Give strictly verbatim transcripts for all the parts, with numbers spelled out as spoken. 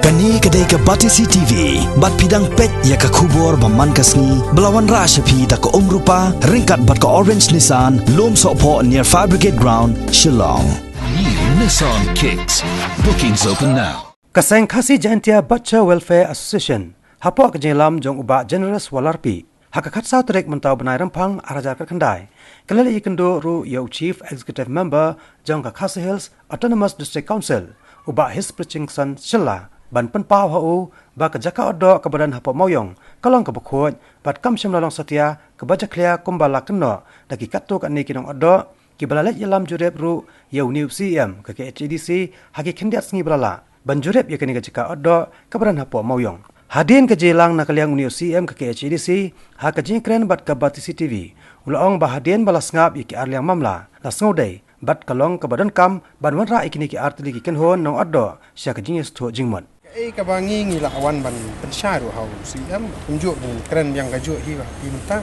Kane ka dei ka Batesi T V, bad phi dang peit ïa ka khubor ba man ka sngi, ba la wanrah sha phi da ka Umrupa, ryngkat bad ka Orange Nissan, Lumsohphoh near Fire Brigade Ground, Shillong. New Nissan Kicks. Bookings open now. Ka seng Khasi Jaintia Butcher Welfare Association, hapoh ka jingïalam jong u Bah Generous Walarpi, ha ka khatsaw tarik mynta u bnai Rymphang arhajar khatkhyndai, ka la leit ïakynduh ruh ïa u Chief Executive Member jong ka Khasi Hills Autonomous District Council, u Bah Hispirchingson Shylla, ban pynpaw ha u ba ka jaka otdoh kaba don hapoh Mawïong ka long kaba khuid, bad kam shym la long satia kaba jakhlia kumba la kynnoh da ki katto katne ki nongohdoh kiba la leit ïalam jurip ruh ïa une u C E M ka K H A D C ha ki khyndiat sngi ba la lah ban jurip ïa kane ka jaka otdoh kaba don hapoh Mawïong. Hadien ka jingïalang na ka liang une u C E M ka K H A D C ha ka jingïakren bad ka Batesi T V, u la ong ba hadien ba la sngap ïa ki arliang mamla, la sngewdei bad ka long kaba donkam ban wanrah ïa kine ki artylli ki kynhun nongohdoh sha ka jingïasngewthuh jingmut. Kaei kaba ngi ngi la wan ban pynshai ruh ha u C E M, kumjuh ban kren biang kajuh hi ba ki mynta.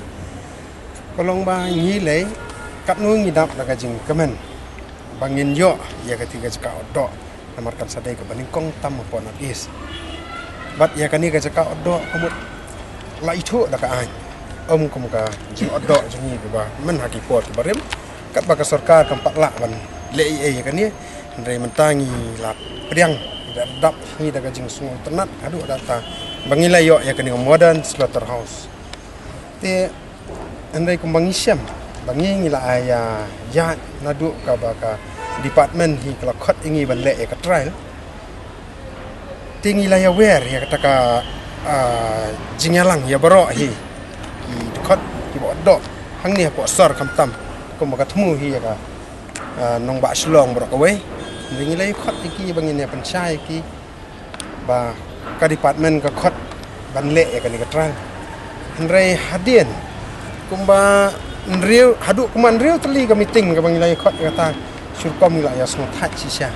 Ka long ba ngi lei katno ngi dap da ka jingkmen ba ngin ïoh ïa kata ka jaka otdoh. Namar kan sa dei kaba nyngkong tam hapoh North East. Bad ïa kane ka jaka otdoh ka mut la ithuh da ka aiñ. Ym kum ka jingotdoh jong ngi kaba man ha ki por kiba rim, katba ka sorkar kam pat lah ban leh ei ei ïa kane. Hynrei mynta ngi la pdiang, ngi la dap hi da ka jingsngewtynnat haduh katta ba ngi la ïoh ïa kane ka modern slaughterhouse. Te hynrei kumba ngi shem ba ngi ngi la ïa ïaid naduh kaba ka department hi ka la khot ïa ngi ban leh ïa ka trial. Te ngi la ïa wer ïa kata ka, ah, jingïalang ïa baroh hi ki dkhot kiba otdoh hangne hapoh sor khamtam, kumba ka thmu hi ïa ka, ah, nongbah Shillong baroh kawei. Hynrei ngi la ïa khot ïa ki ba ngin ïa pynshai ïa ki ba ka department ka khot ban leh ïa kane ka trial. Hynrei hadien kumba hynriew, haduh kumba hynriew tylli ka meeting kaba ngi la ïa khot ïa kata, shu rukom ngi la ïa sngewthait shisha.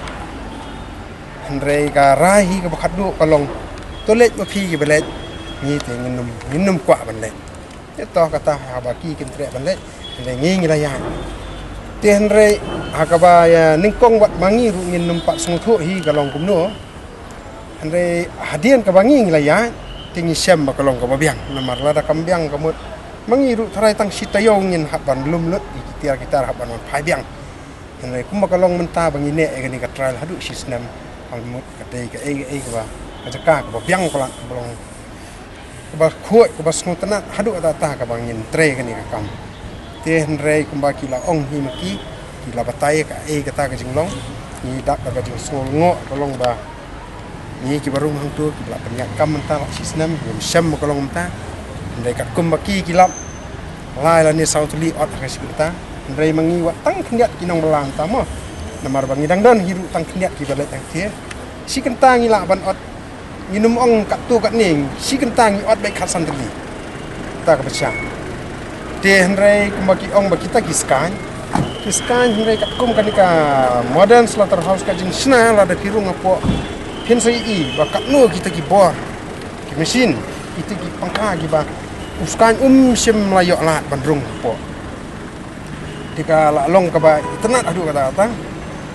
Hynrei ka rai hi kaba khatduh ka long, to leit ma phi kiba leit, ngi te ngin ym, ngin ym kwah ban leit. Te to kata haba ki kim treh ban leit, hynrei ngi ngi la ïaid. Te hynrei ha kaba ïa nyngkong wat ma ngi ruh ngin ym pat sngewthuh hi ka long kumno. Hynrei hadien kaba ngi ngi la ïaid, te ngi shem ba ka long kaba biang, namar lada kam biang ka mut ma ngi ruh tharai tang shi taïew ngin hap ban lum lut ïa ki tiar ki tar hap ban wan phai biang. Hynrei kumba ka long mynta ba ngi neh ïa kane ka trial haduh shi snem, ka mut ka dei kaei kaei kaba, ka jaka kaba biang palat, kaba long kaba khuid, kaba sngewtynnat haduh katta katta kaba ngin trei kane ka kam. Te hynrei kumba ki la ong hi ma ki, ki la batai kaei kata ka jinglong, ngi dap da ka jingsngew lyngngoh ka long ba ngi kiba rung hangto kiba la pynïaid kam mynta la shi snem, ngim shem ba ka long mynta. Hynrei katkum ba ki ki lap lai lane saw tylli ot ha ka shi kynta. Hynrei ma ngi wat tang khyndiat ki nongbylla mynta mo. Namar ba ngi dang don hi ruh tang khyndiat kiba leit hangtei. Shi kynta ngi lah ban ot, ngin ym ong katto katne, shi kynta ngi ot beit khatsan tylli. Kata kaba shai. Te hynrei kumba ki ong ba kita ki skaiñ, ki skaiñ hynrei katkum kane ka modern slaughterhouse ka jingshna lada phi rung hapoh, phin sa ïohi ba katno kita ki bor, ki machine, kita ki pangkha kiba u skaiñ um shym la ïoh lad ban rung hapoh. Te ka la long kaba itynnad haduh katta katta.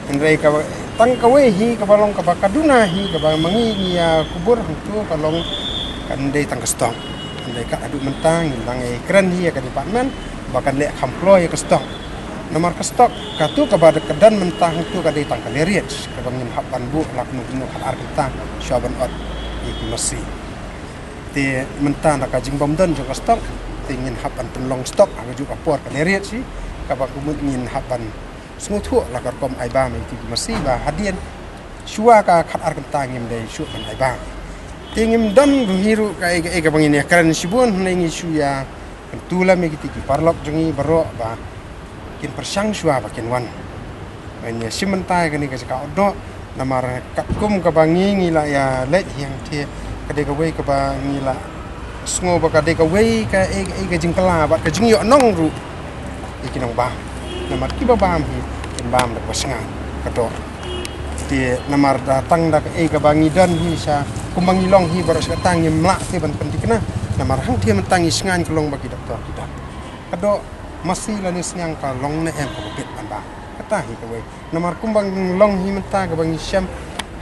Hynrei kaba tang kawei hi kaba long kaba ka duna hi kaba ma ngi ngi ïa kubur hangto ka long kan dei tang ka stock. Hynrei kat haduh mynta ngin dang ïakren hi ïa ka department ba kan leh kham kloi ïa ka stock. Namar ka stock kato kaba ka don mynta hangto ka dei tang ka layer kaba ngin hap ban buh la kumno kumno khatar kynta shuwa ban ot ïa ki masi. Te mynta na ka jingbym don jong ka stock, te ngin hap ban pynlong stock ha kajuh ka por ka layer shi, kaba kumut ngin hap ban sngewthuh la ka rukom ai bam ïa ki masi ba hadien shuwa ka khatar kynta ngim dei shuh ban ai bam. Te ngim don ruh hi ruh kaei kaei kaba ngin ïakren shibun, hynrei ngi shu ïa kyntu lem ïa kita ki paralok jong ngi baroh ba kin pyrshang shuwa ba kin wan. Ban ïa shim bynta ïa kane ka jaka otdoh, namar katkum kaba ngi ngi la ïa leit hi hangtei, ka dei kawei kaba ngi la sngew ba ka dei kawei kaei kaei ka jingkylla bad ka jingïohnong ruh ïa ki nongbam. Namar kiba bam hi kin bam da kaba shngaiñ ka dor. Te namar da tang da kaei kaba ngi don hi sha, kumba ngi long hi baroh shi katta ngim lah te ban pynthikna. Namar hangtei mynta ngi shngaiñ ka long ba ki doktor ki don. Ka doh masi lane sniang ka long ne em kaba bit ban bam. Kata hi kawei. Namar kumba ngi long hi mynta kaba ngi shem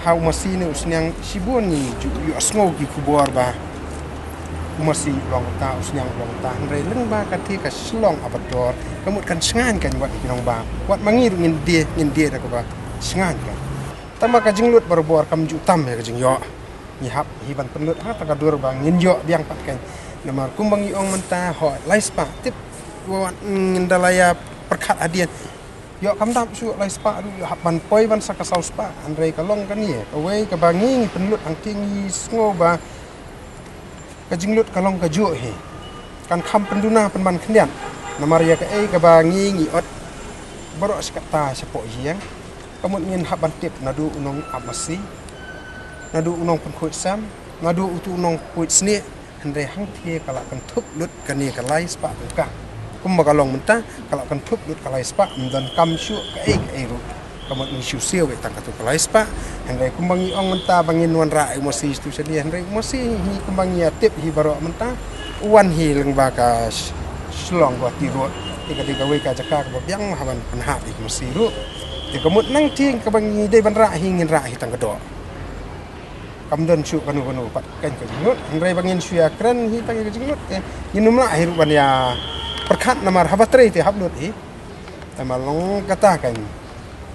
Ha u masi ne u sniang shibun ngi ju ïohsngew ki khubor ba u masi u long ta, u sniang u long ta, hynrei lyngba kata ka shlong Abator ka mut kan shngaiñ kan wat ki nongbah, wat ma ngi ruh ngin die, ngin die da kaba shngaiñ kan. Tangba ka jinglut barabor kam ju tam ïa ka jingïoh. Ngi hap hi ban pynlut ha kata ka dur ba ngin ïoh biang pat kan. Namar kumba ngi ong mynta, hooid, lai spah, tip wat ngin da la ïa pyrkhat hadien. Ïoh kam dap shuh lai spah ruh, ïoh hap ban poi ban sa ka saw spah, hynrei ka long kane kawei kaba ngi, ngi pynlut hangta, ngi sngew ba ka jinglut ka long kajuh hi. Kan kham pynduna pynban khyndiat. Namar ïa kaei kaba ngi, ngi ot baroh shi katta shapoh ïing. Ka mut ngin hap ban tip naduh u nongap masi, naduh u nongpynkhuid sem, naduh utu u nongpynkhuid snieh, hynrei hangta ka la kynthup lut kane ka lai spah tyngka. Kumba ka long mynta, ka la kynthup lut ka lai spah, ym don kam shuh kaei kaei ruh. Ka mut ngi shu siew beit tang katu ka lai spah, hynrei kumba ngi ong mynta ba ngin wanrah ïa u masi tu shane, hynrei u masi hi kumba ngi ïa tip hi baroh mynta, u wan hi lyngba ka sh-, shlong Guwahati Road. Te ka dei kawei ka jaka kaba biang ha ban pynhap ïa u masi ruh. Te ka mut nangta kaba ngi dei ban rah hi, ngin rah hi tang ka doh. Kam don shuh kano kano pat kan ka jinglut. Hynrei ba ngin shu ïa kren hi tang ïa ka jinglut, eh, ngin ym lah hi ruh ban ïa pyrkhat namar haba trei te hap lut hi. Tangba long kata kan.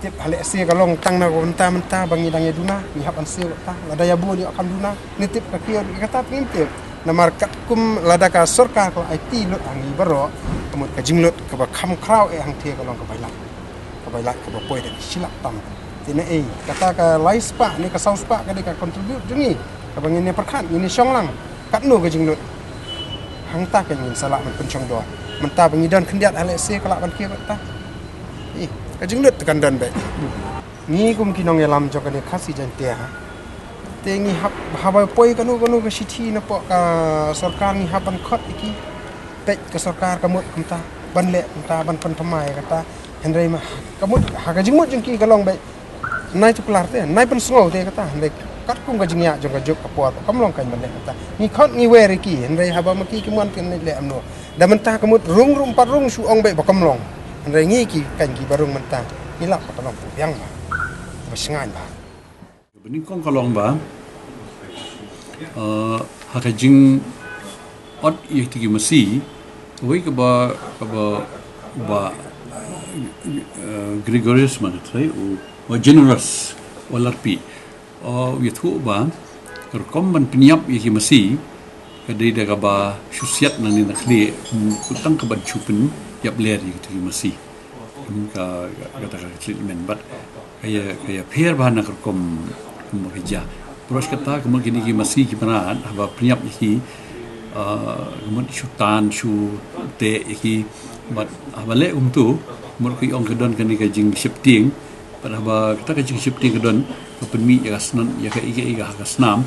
Tip ha lehse ka long tang na ka bynta mynta ba ngi dang ïa duna, ngi hap ban siew kata. Lada ïa bun ïoh kam duna, ngi tip ka kiad kata ngim tip. Namar katkum lada ka sorkar ka la aiti lut ha ngi baroh, ka mut ka jinglut kaba kham khraw eh hangta ka long kaba ïaid. Kaba ïaid kaba poi da ka shi lak tam. Te na ei, kata ka lai spah ne ka saw spah ka dei ka contribute jong ngi. Kaba ngin ïa pyrkhat, ngin ïa shong lang. Katno ka jinglut. Hangta ka ngin sa lah ban pynshong doh. Mynta ba ngi don khyndiat ha lehse ka lah ban kiew kata. Eh, ka jinglut te kan don beit. Ngi kum ki nongïalam jong kane Khasi Jaiñtia. Te ngi hap, haba poi kano kano ka shithi napoh ka sorkar ngi hap ban khot ïa ki. Peit ka sorkar ka mut kumta, ban leh kumta, ban pynthymmai kata. Hynrei ma, ka mut, ha ka jingmut jong ki ka long beit. Nai tuklar te, nai pynsngew te kata, hynrei katkum ka jingïaid jong ka juk ka por, kam long kan ban leh kata. Ngi khot ngi wer ïa ki, hynrei haba ma ki ki mon kin leh amno. Da mynta ka mut rung rung pat rung shu ong beit ba kam long. Hynrei ngi ki kan kiba rung mynta. Ngi lap ba ka long biang ba. Ba shngaiñ ba. Ba nyngkong ka long ba, eh, ha ka jingïoh ïa kito ki masi, kawei kaba, kaba, ba, eh, Gregorius man, u, u Generous, u Larpi. U ïathuh ba ka rukom ban pynïap ïa ki masi ka dei da kaba shu siat nangne na khlieh, kutang kaban shu pynïap ler ïa kito ki masi. Ka, ka, kata ka treatment bad ka ïa, ka ïapher bha na ka rukom, rukom ba ka jia. Pyrshah kata ka mut kine ki masi ki mrad haba pynïap ïa ki, ah, ka mut shu tan shu teh ïa ki bad haba leh kumto ka mut ka ong ka don kane ka jingsheptieng. Bad haba kata ka jingsheptieng ka don, ka pynmih ïa ka snam, ïa ka ïa ka ïa ka ha ka snam,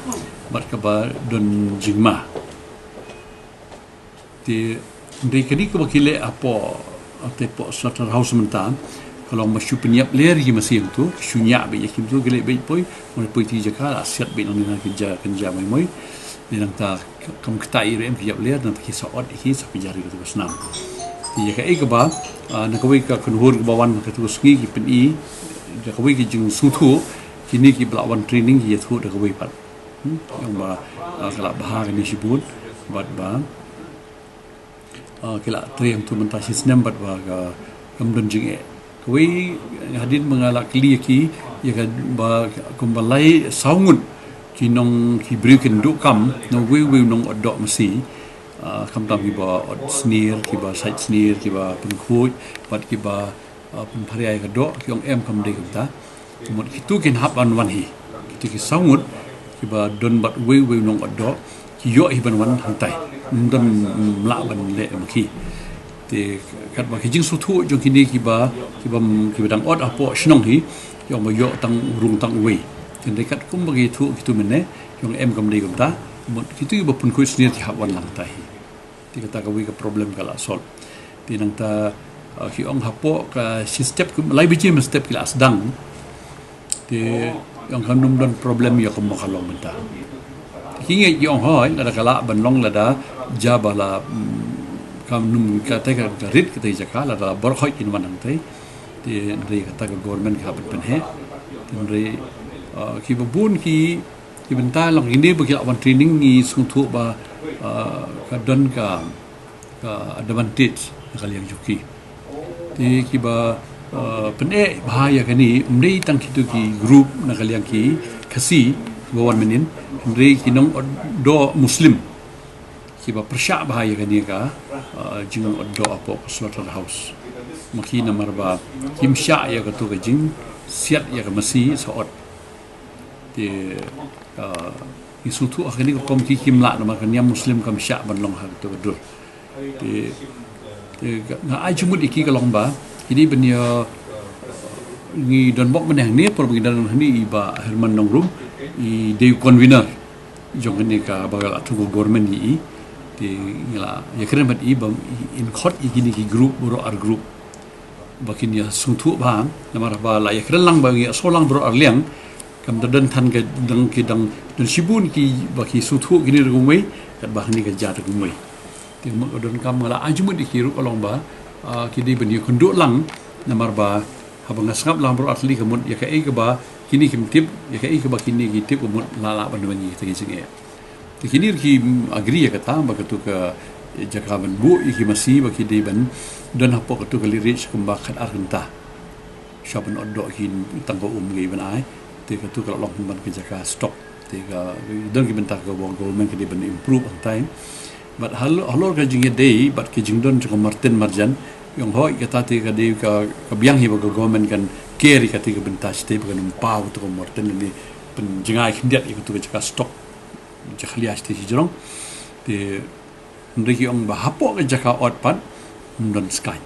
bad kaba don jingma. Te, hynrei kane kaba ki leh hapoh, te hapoh slaughterhouse mynta, ka long ba shu pynïap ler ïa ki masi hangto, shu ñiah beit ïa ki hangto, ki leh beit poi, mane poi ti jaka, la siat beit nangne na kynja, kynja mai mai. Te nangta, kam ktah ïa ruh em ki ïap ler, nangta ki sa ot ïa ki, sa pynjar ïa ka tu ka snam. Te ïa kaei kaba, ah, na kawei ka kynhun kaba wan ka tu ka sngi ki pyni, da kawei ka jingsngewthuh, kine kiba la wan training ki ïathuh da kawei pat. Hmm? Ong ba, ah, ka la bha kane shibun, bad ba, ah, ki la trei hangto mynta shi snem bad ba ka, kam don jingeh. Kawei hadien ba nga la kylli ïa ki, ïa kaba, kumba lai saw ngut ki nong, ki briew kin duh kam na uwei uwei u nongot doh masi, ah, khamtam kiba ot snier, kiba sait snier, kiba pynkhuid, bad kiba, ah, pynpharia ïa ka doh, ki ong em kam dei kumta. Ka mut kito kin hap ban wan hi. Kito ki saw ngut kiba don bad uwei uwei u nongot doh, ki ïoh hi ban wan hangtai. Ym don, ym lah ban leh ma ki. Te katba ki jingsngewthuh jong kine kiba, kiba, kiba dang ot hapoh shnong hi, ki ong ba ïoh tang u rung tang uwei. Hynrei katkum ba ki ïathuh kito mynne, ki ong em kam dei kumta. Ka mut kito kiba pynkhuid snier ki hap wan lang hangtai hi. Te kata kawei ka problem ka la solve. Te nangta, ah, ki ong hapoh ka shi step, ki lai baje mynstep ki la sdang. Te ki ong kan ym don problem ïa kumba ka long mynta. Ki ngeit ki ong hooid, lada ka lah ban long, lada jia ba la, mm, kan ym kata ka, ka rit kata jaka, lada la baroh hooid kin wan hangtai. Te hynrei kata ka government ka hap ban pynheh. Te hynrei Uh, ki babun ki ki bynta lang ini bagi lawan training ngi sngewthuh ba uh, ka don ka ka advantage na ka liang jong ki. Te kiba uh, pyneh bha ïa kane, ym dei tang kitu ki group na ka liang ki Khasi ba wan mynnin, hynrei ki nongdoh Muslim kiba pyrshah bha ïa kane ka uh, jingdoh hapoh ka slaughterhouse. Ma ki namar ba kim shah ïa katu ka jingsiat ïa ka masi sa ot. Te uh, ngi sngewthuh ha kane ka rukom ki kim lah namar ka niam Muslim kam shah ban long ha katu ka dur. Te te nga ai jingmut ïa ki ka long ba kini ban ïa ngi don bok mynne hangne, por ba ngi don hangne i Bah Herman Nongrum i dei u convener jong kane ka ba la thung ka government ïa i. Te ngi la ïakren bad i ba in khot ïa kini ki group baroh ar group ba kin ïa sngewthuh bha namar ba la ïakren lang ba ngi ïa sngewlang baroh ar liang. Kam da don than ka dang ki dang don shibun ki ba ki sngewthuh kini ruh kumwei, kat ba kini ka jat ruh kumwei. Te mut ka don kam nga la ai jingmut ïa ki ruh ka long ba ah, ki dei ban ïakynduh lang namar ba haba nga sngap lang baroh ar tylli ka mut ïa kaei kaba kini kim tip, ïa kaei kaba kini ki tip ka mut la lah ban wan ïa kita ki jingeh. Te kini ruh ki agree ïa kata ba katu ka jaka ban buh ïa ki masi ba ki dei ban don hapoh katu ka leverage kumba khat ar kynta. Sha ban ot doh ki tang ka um ki ban ai. Te katu ka la long ban ka jaka stock. Te ka don ki bynta ka government ka dei ban improve hangtai. Bad halor halor ka jingïadei bad ka jingdon jong ka Martin Marjan, ïong hoi kata te ka dei ka ka biang hi ba ka government kan care ïa kata ka bynta shatei ba kan ym paw katu ka Martin lane pynjngai khyndiat ïa katu ka jaka stock. Jakhlia shatei shi jrong. Te hynrei ki ong ba hapoh ka jaka ot pat ym don skaiñ.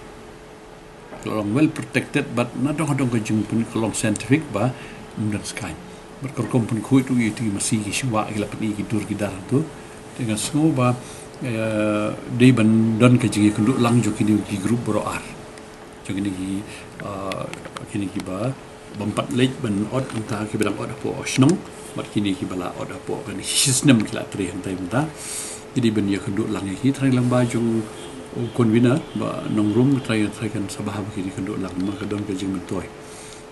Ka long well protected bad na dong dong ka jingpyn ka long scientific ba ym don skaiñ. Bad ka rukom pynkhuid ruh ïa ki masi ki shuwa ki la pyni ki dur ki dar tu. Te nga sngew ba eh, dei ban don ka jingïakynduh lang jong kini ki group baroh ar. Jong kini ki ah, kini ki ba bym pat leit ban ot mynta ki ba dang ot hapoh shnong bad kini ki ba la ot hapoh kane shi snem ki la trei hangtai mynta. Ki dei ban ïakynduh lang ïa ki, trai lang ba jong u convener Bah Nongrum, trai trai kan sa bha ba kini kynduh lang ma ka don ka jingmyntoi.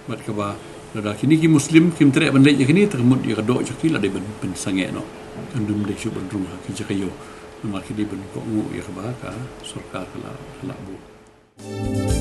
Bad kaba lada kini ki Muslim kim treh ban leit ïa kini, te ka mut ïa ka doh jong ki la dei ban pynsangeh noh. Kan ym dei shuh ban rung ha ki jaka ïoh. Namar ki dei ban kohnguh ïa kaba ka sorkar ka la ka la buh.